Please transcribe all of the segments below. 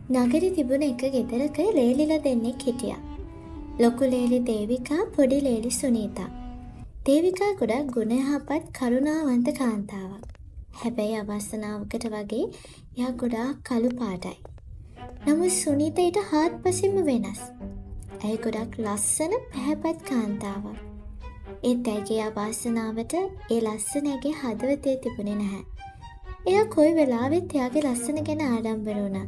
නගරේ තිබුණ එක ගෙදරක ලේලිලා දෙන්නෙක් හිටියා. ලොකු ලේලි දේවිකා, පොඩි ලේලි සුනීතා. දේවිකා ගොඩක් ගුණ යහපත් කරුණාවන්ත කාන්තාවක්. හැබැයි අවාසනාවකට වගේ එයා ගොඩාක් කළු පාටයි. නමුත් සුනීතා ඊට හාත්පසින්ම වෙනස්. ඇය ගොඩක් ලස්සන පැහැපත් කාන්තාවක්. ඒත් ඇයගේ අවාසනාවට ඒ ලස්සන ඇගේ හදවතේ තිබුණේ නැහැ. එයා කොයි වෙලාවෙත් එයාගේ ලස්සන ගැන ආඩම්බර වුණා.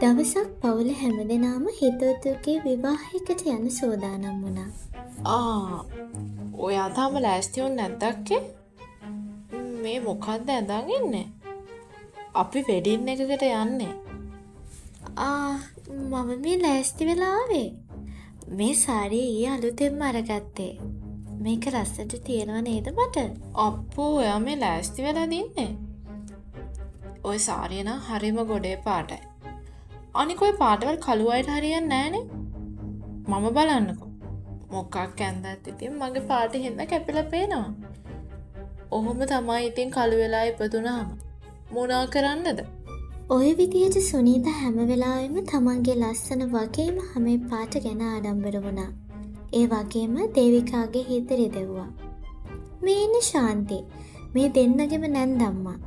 දවසක් පවුල හැමදෙනාම හිතවතුගේ විවාහයකට යන සූදානම් වුණා. ආ, ඔයා තාම ලෑස්ති වුණ නැද්ද අක්කේ? මේ මොකද්ද ඇඳන් ඉන්නේ? අපි වෙඩින් එකකට යන්නේ. ආ, මම මේ ලෑස්ති වෙලා ආවේ. මේ සාරිය ඊයේ අලුතෙන්ම අරගත්තේ. මේක ලස්සනට තියෙනව නේද මට? අප්පෝ, ඔයා මේ ලෑස්ති වෙලා දින්නේ. ඔය සාරිය නම් හරිම ගොඩේ පාටයි. අනික ඔය පාටවල් කළු අයට හරියන්නේ නෑනේ. මම බලන්නකෝ. මොකක් ඇඳත් ඉතින් මගේ පාට හින්දා කැපිලා පේනවා. ඔහොම තමයි ඉතින් කළු වෙලා ඉපදුනාම. මොනා කරන්නද? ඔය විදිහට සුනීතා හැම වෙලාවෙම තමන්ගේ ලස්සන වගේම හැම පාට ගැන ආඩම්බර වුණා. ඒ වගේම දේවිකාගේ හිත රිදෙව්වා. මේ ඉන්නේ ශාන්ති. මේ දෙන්නගෙම නැන්දම්මා.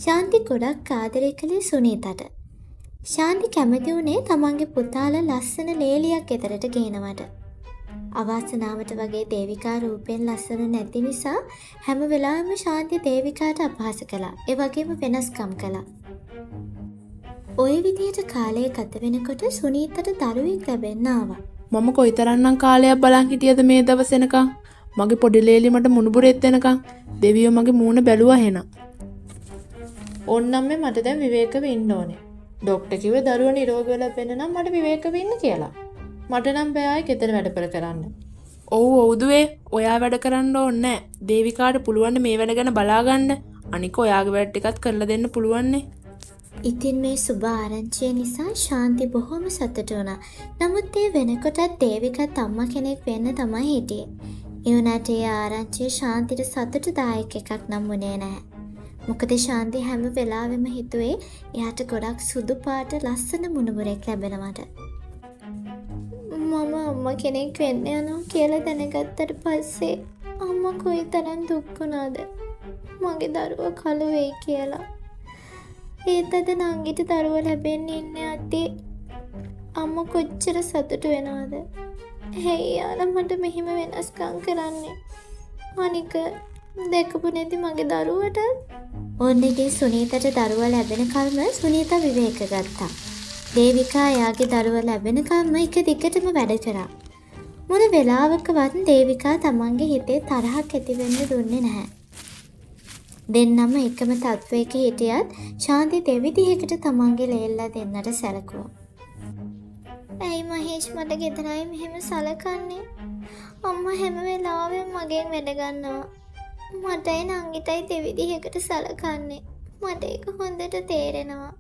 ශාන්ති ගොඩක් ආදරය කළේ සුනීතට. ශාන්ති කැමති වුණේ තමන්ගේ පුතාලා ලස්සන ලේලියක් ගෙදරට ගේනවට. අවාසනාවට වගේ දේවිකා රූපයෙන් ලස්සන නැති නිසා හැම වෙලාවෙම ශාන්ති දේවිකාට අපහාස කළා. ඒ වගේම වෙනස්කම් කළා. ඔය විදිහට කාලය ගත වෙනකොට සුනීතට දරුවෙක් ලැබෙන්න ආවා. මම කොයිතරම්නම් කාලයක් බලන් හිටියද මේ දවස් එනකන්. මගේ පොඩි ලේලි මට මුණුබුරෙත් දෙනකන් දෙවියෝ මගේ මූණ බැලුවා එහෙනම්. ඕන්නම් මේ මට දැන් විවේකව ඉන්න ඕනේ. ඩොක්ටර් කිව්වේ දරුවා නිරෝගීව ලැබෙන්න නම් මට විවේකව ඉන්න කියලා. මට නම් බෑ ආයේ ගෙදර වැඩපල කරන්න. ඔව් ඔව් දුවේ, ඔයා වැඩ කරන්න ඕනේ නෑ. දේවිකාට පුළුවන් මේ වැඩ ගැන බලාගන්න. අනික ඔයාගේ වැඩ ටිකත් කරලා දෙන්න පුළුවන්නේ. ඉතින් මේ සුබ ආරංචිය නිසා ශාන්ති බොහොම සතුටු වුණා. නමුත් ඒ වෙනකොටත් දේවිකාත් අම්මා කෙනෙක් වෙන්න තමයි හිටියේ. ඒ වුණාට ඒ ආරංචිය ශාන්තිට සතුටුදායක එකක් නම් වුණේ නැහැ. මොකද ශාන්ති හැම වෙලාවෙම හිතුවේ එයාට ගොඩක් සුදු පාට ලස්සන මුණුබුරෙක් ලැබෙනවට. මම අම්මා කෙනෙක් වෙන්න යනවා කියලා දැනගත්තට පස්සේ අම්මා කොයිතරම් දුක් වුණාද. මගේ දරුවා කළු වෙයි කියලා. ඒත් අද නංගිට දරුවා ලැබෙන්න ඉන්න යද්දී අම්මා කොච්චර සතුටු වෙනවද. ඇයි යාලා මට මෙහෙම වෙනස්කම් කරන්නේ? අනික දැකපු නැති මගේ දරුවට. ඔන්න ඉතින් සුනීතට දරුවා ලැබෙන කල්ම සුනීතා විවේක ගත්තා. දේවිකා එයාගේ දරුවා ලැබෙන කල්ම එක දිගටම වැඩ කරා. මොන වෙලාවකවත් දේවිකා තමන්ගේ හිතේ තරහක් ඇති වෙන්න දුන්නේ නැහැ. දෙන්නම එකම තත්ත්වයක හිටියත් ශාන්ති දෙවිදිහකට තමන්ගේ ලේල්ලා දෙන්නට සැලකුවා. ඇයි මහේෂ් මට ගෙදරයි මෙහෙම සලකන්නේ? අම්මා හැම වෙලාවෙම මගෙන් වැඩ ගන්නවා. මටයි නංගිටයි දෙවිදිහකට සලකන්නේ. මට ඒක හොඳට තේරෙනවා.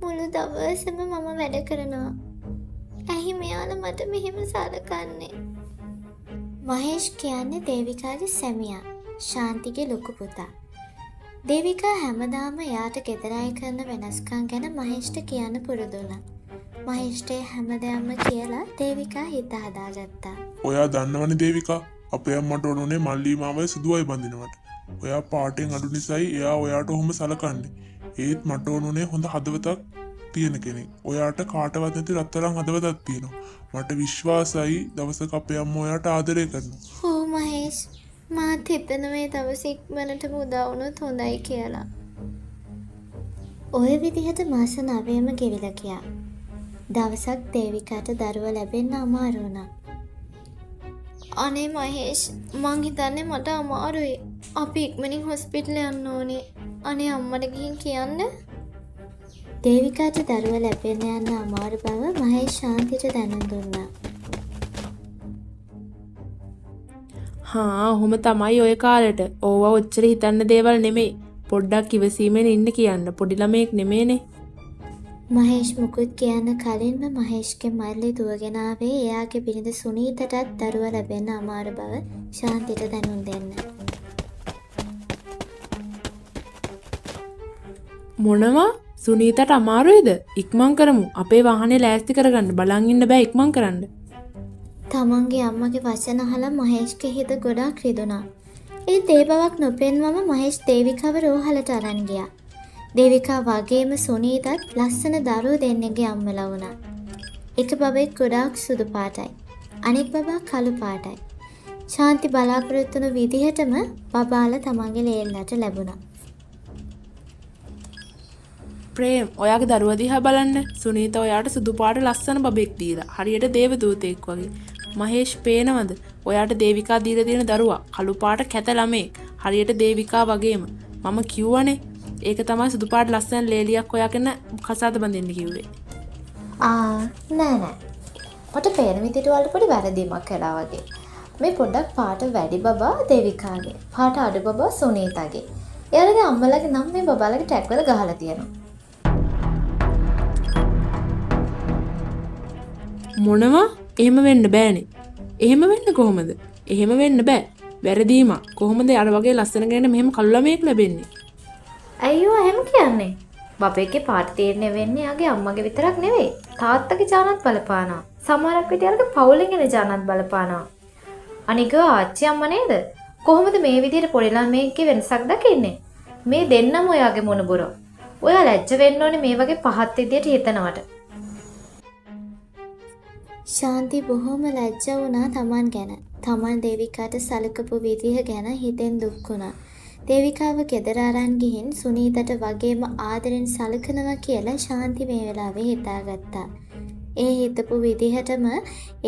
මුළු දවසම මම වැඩ කරනවා. ඇයි මෙයාලා මට මෙහෙම සලකන්නේ? මහේෂ් කියන්නේ දේවිකාගේ සැමියා, ශාන්තිගේ ලොකු පුතා. දේවිකා හැමදාම එයාට ගෙදර අය කරන වෙනස්කම් ගැන මහේෂ්ට කියන්න පුරුදු වුණා. මහේෂ්ට ඒ හැම දෙයක්ම කියලා දේවිකා හිත හදාගත්තා. ඔයා දන්නවනේ දේවිකා, අපේ අම්මට ඕන උනේ මල්ලී මාවයි සුදුවයි බඳිනවට. ඔයා පාටෙන් අඩු නිසායි එයා ඔයාට ඔහොම සලකන්නේ. ඒත් මට ඕන උනේ හොඳ හදවතක් තියෙන කෙනෙක්. ඔයාට කාටවත් නැති රත්තරන් හදවතක් තියෙනවා. මට විශ්වාසයි දවසක අපේ අම්මා ඔයාට ආදරය කරනවා. ඔව් මහේෂ්, මාත් හිතන මේ දවස ඉක්මනටම උදා වුණොත් හොඳයි කියලා. ඔය විදිහට මාස 9ම ගෙවිලා ගියා. දවසක් දේවිකාට දරුවා ලැබෙන්න අමාරු වුණා. අනේ මහේෂ්, මං හිතන්නේ මට අමාරුයි. අපි ඉක්මනින් හොස්පිටල් යන්න ඕනේ. අනේ අම්මට ගිහින් කියන්න. දේවිකාට දරුවා ලැබෙන්න යන්න අමාරු බව මහේෂ් ශාන්තිට දැනුම් දුන්නා. හා, ඔහොම තමයි ඔය කාලෙට. ඕවා ඔච්චර හිතන්න දේවල් නෙමෙයි. පොඩ්ඩක් ඉවසීමෙන් ඉන්න කියන්න. පොඩි ළමයෙක් නෙමෙයිනේ. මහේෂ් මුකුත් කියන්න කලින්ම මහේෂ්ගේ මල්ලි දුවගෙන ආවේ එයාගේ බිරිඳ සුනීතටත් දරුවා ලැබෙන්න අමාරු බව ශාන්තිට දැනුම් දෙන්න. මොනවා? සුනීතට අමාරුයිද? ඉක්මන් කරමු. අපේ වාහනේ ලෑස්ති කරගන්න. බලන් ඉන්න බෑ, ඉක්මන් කරන්න. තමන්ගේ අම්මගේ වචන අහලා මහේෂ්ගේ හිත ගොඩාක් රිදුනා. ඒත් ඒ බවක් නොපෙන්වම මහේෂ් දේවිකාව රෝහලට අරන් ගියා. දේවිකා වගේම සුනීතත් ලස්සන දරුවෝ දෙන්නෙක්ගේ අම්මලා වුණා. එක බබෙක් ගොඩාක් සුදු පාටයි. අනෙක් බබා කළු පාටයි. ශාන්ති බලාපොරොත්තු වුණු විදිහටම බබාලා තමන්ගේ ලේල්ලාට ලැබුණා. ප්‍රේම්, ඔයාගේ දරුවා දිහා බලන්න. සුනීත ඔයාට සුදු පාට ලස්සන බබෙක් දීලා. හරියට දේවදූතයෙක් වගේ. මහේෂ් පේනවද? ඔයාට දේවිකා දීලා තියෙන දරුවා කළු පාට කැත ළමයෙක්. හරියට දේවිකා වගේම. මම කිව්වනේ ඒක තමයි සුදු පාට ලස්සන ලේලියක් හොයාගෙන කසාද බඳින්න කිව්වේ. ආ නෑ නෑ. මට පේන විදිහට ඔයාලට පොඩි වැරදීමක් වෙලා වගේ. මේ පොඩ්ඩක් පාට වැඩි බබා දේවිකාගේ, පාට අඩු බබා සුනීතාගේ. එයාලගේ අම්මලාගේ නම් මේ බබාලගේ ටැග් වල ගහලා තියෙනවා. මොනවා? එහෙම වෙන්න බෑනේ. එහෙම වෙන්න කොහොමද? එහෙම වෙන්න බෑ. වැරදීමක්. කොහොමද අර වගේ ලස්සන කෙනෙක් මෙහෙම කළු ළමයෙක් ලැබෙන්නේ? ඇයි ඔයා එහෙම කියන්නේ? බබෙක්ගේ පාට තීරණය වෙන්නේ එයාගේ අම්මගේ විතරක් නෙවෙයි. තාත්තගේ ජානත් බලපානවා. සමහරක් විට එයාලගේ පවුලෙන් එන ජානත් බලපානවා. අනික ඔයා ආච්චි අම්මා නේද? කොහොමද මේ විදිහට පොඩි ළමයෙක්ගේ වෙනසක් දකින්නේ? මේ දෙන්නම ඔයාගේ මොනුබුරෝ. ඔයා ලැජ්ජ වෙන්න ඕනේ මේ වගේ පහත් විදියට හිතනවට. ශාන්ති බොහොම ලැජ්ජ වුණා තමන් ගැන. තමන් දේවිකාට සලකපු විදිහ ගැන හිතෙන් දුක් වුණා. දේවිකාව ගෙදර අරන් ගිහින් සුනීතට වගේම ආදරෙන් සලකනවා කියලා ශාන්ති මේ වෙලාවේ හිතාගත්තා. ඒ හිතපු විදිහටම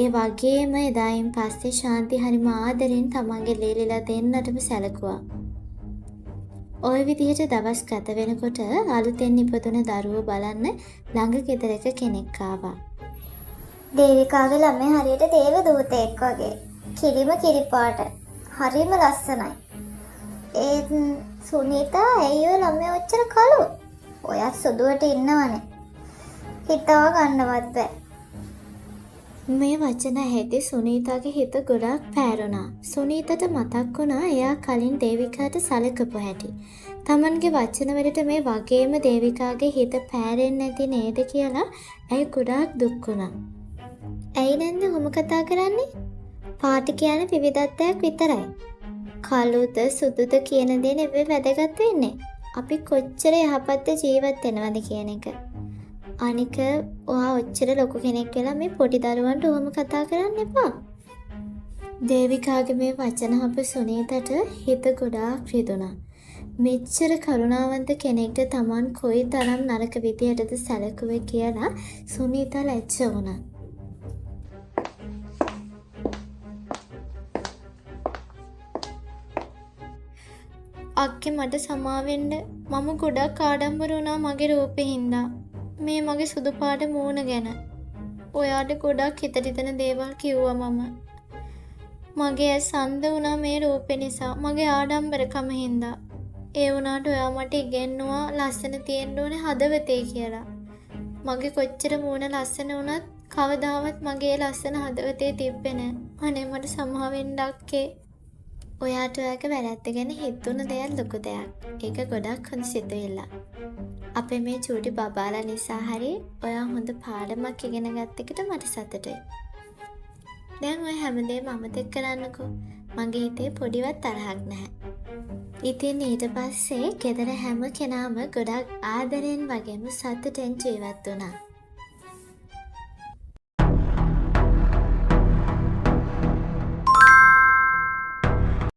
ඒ වගේම එදායින් පස්සේ ශාන්ති හරිම ආදරෙන් තමන්ගේ ලේලිලා දෙන්නටම සැලකුවා. ඔය විදිහට දවස් ගත වෙනකොට අලුතෙන් ඉපදුන දරුවෝ බලන්න ළඟ ගෙදරක කෙනෙක් ආවා. දේවිකාගේ ළමයා හරියට දේව දූතයෙක් වගේ. කිරිම කිරි පාට. හරිම ලස්සනයි. ඒත් සුනීතා ඇයි ඔය ළමයා ඔච්චර කළු? ඔයත් සුදුවට ඉන්නවනේ. හිතව ගන්නවත් බෑ. මේ වචන ඇහෙද්දි සුනීතාගේ හිත ගොඩාක් පෑරුණා. සුනීතට මතක් වුණා එයා කලින් දේවිකාට සලකපු හැටි. තමන්ගේ වචන වලට මේ වගේම දේවිකාගේ හිත පෑරෙන්නේ නැති නේද කියලා ඇය ගොඩාක් දුක් වුණා. ඇයි නැන්ද ඔහොම කතා කරන්නේ? පාට කියන්නේ විවිධත්වයක් විතරයි. කළුද සුදුද කියන දේ නෙවෙයි වැදගත් වෙන්නේ. අපි කොච්චර යහපත්ව ජීවත් වෙනවද කියන එක. අනික ඔයා ඔච්චර ලොකු කෙනෙක් වෙලා මේ පොඩි දරුවන්ට ඔහොම කතා කරන්න එපා. දේවිකාගේ මේ වචන අහපු සුනීතට හිත ගොඩාක් රිදුනා. මෙච්චර කරුණාවන්ත කෙනෙක්ට තමන් කොයි තරම් නරක විදියටද සැලකුවේ කියලා සුනීතා ලැජ්ජ වුණා. අක්කේ මට සමාවෙන්න, මම ගොඩක් ආඩම්බර වුණා මගේ රූපෙ හින්දා. මේ මගේ සුදු පාට මූණ ගැන. ඔයාට ගොඩක් හිතට හිතෙන දේවල් කිව්වා මම. මගේ ඇස් අන්ධ වුණා මේ රූපෙ නිසා, මගේ ආඩම්බරකම හින්දා. ඒ වුණාට ඔයා මට ඉගෙනුවා ලස්සන තියෙන්න ඕනේ හදවතේ කියලා. මගේ කොච්චර මූණ ලස්සන වුණත් කවදාවත් මගේ ලස්සන හදවතේ තිබ්බේ නෑ. අනේ මට සමා වෙන්න අක්කේ. ඔයාට ඔයාගේ වැරැද්ද ගැන හිතුණ දෙයක් ලොකු දෙයක්. ඒක ගොඩක් හොඳ සිතුවිල්ලක්. අපේ මේ චූටි බබාලා නිසා හරි ඔයා හොඳ පාඩමක් ඉගෙන ගත්ත එකට මට සතුටුයි. දැන් ඔය හැමදේම අමතක කරන්නකෝ. මගේ හිතේ පොඩිවත් තරහක් නැහැ. ඉතින් ඊට පස්සේ ගෙදර හැම කෙනාම ගොඩක් ආදරෙන් වගේම සතුටෙන් ජීවත් වුණා.